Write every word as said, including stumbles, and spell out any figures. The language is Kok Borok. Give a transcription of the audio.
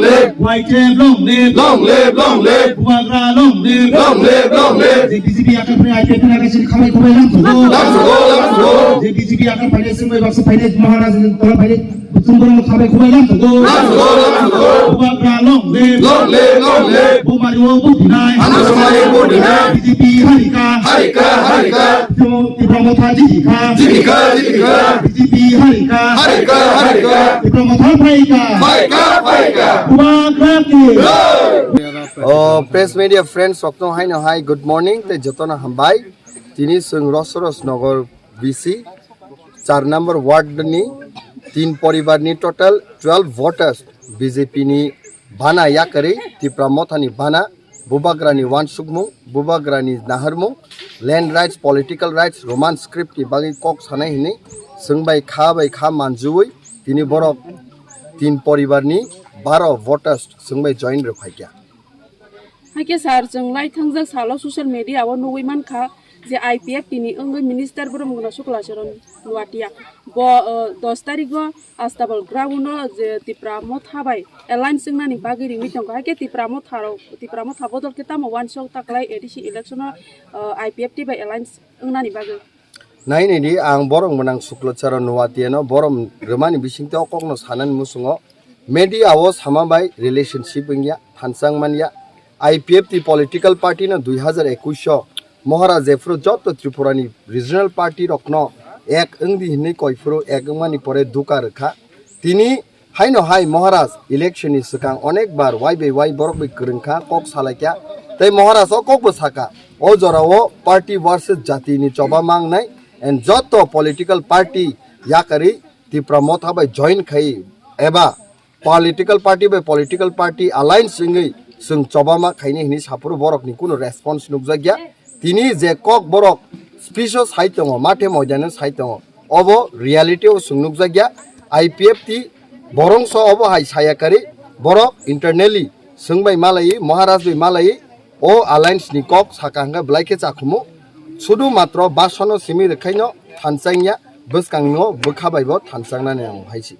Live! Y T F long live! Long live, long live! Bubagra long live! Long live, long live! Je B J P yakar phai I P F ni yakar sini khamai khubai lam thugo. Lam thugo, lam thugo. Je B J P yakar phai sini bai baksa phai Maharaj ni tola phai Buchung borok no khabai khubai lam thugo. Lam thugo, lam thugo. Bubagra long live! Long live, long live! Bumari o budinai. Ano samari budinai. B J P harika. Harika, harika. Tipra Motha jibika. Jibika, jibika. B J P harika. Harika, harika. Tipra Motha phaika. Phaika, phaika. Bubagra ki. Jai. O press media friends rokno haino hai good morning tei jotono hambai. Tini chwng Rosros Nogor B C char number ward ni tin poribar ni total twelve voters B J P ni bana yakarwi Tipra Motha ni bana Bubagra ni wansukmung, Bubagra ni naharmung, land rights, political rights, Roman script ni bagwi kok sanai hinwi chwng bai kha bai kha manjuwi tini borok tin poribar ni baro voters chwng bai join rw phaikha. Haikhe sir, chwng lai thangjak salo social media o nugwi mankha je I P F T ni wngwi minister borok mungno Sukla Charan Noatia. Bo, uh, dos tarikh o Astabal ground o je Tipra Motha bai alliance wngnani bagwi ringwi tongkha. Haikhe Tipra Motha rok, Tipra Motha bodol khe tamo wansok taklai A D C election o, uh, I P F T bai alliance wngnani bagwi. Nai nai di, ang borok mwnang Sukla Charan Noatia no borom rwmani bisingtwi o kokno sanani muchungo media o sama bai relationship wngya, thansa wngmanya. I P F T political party no dui hazar ekush o Maharaj jephuru joto Tripura ni regional party rokno ek wngdi hinwi koiphuru ek wngmani pore duka rwkha. Tini haino hai Maharaj election ni swkang onek bar wai bai wai borok bai kwrwngkha, kok salaikha. Tei Maharaj o kokbo sakha, o jorao party versus jati ni choba mangnai and joto political party yakarwi Tipra Motha bai join khai eba political party bai political party alliance wngwi chwng chobama khaini hinwi saphuru borokni kunu response nukjakya. Tini je kok borok speech o sai tongo, mathe moidano sai tongo, obo reality o chwng nukjakya. I P F T borongso obo hai saya kari borok internally chwng bai malai, Maharaj bai malai, o alliance ni kok saka hwnkhe belai khe chakhumu. Sudu matro basono simi rwkhaino thansa wngya, bwskangno bwkha baibo thansa wngnani ang hai si.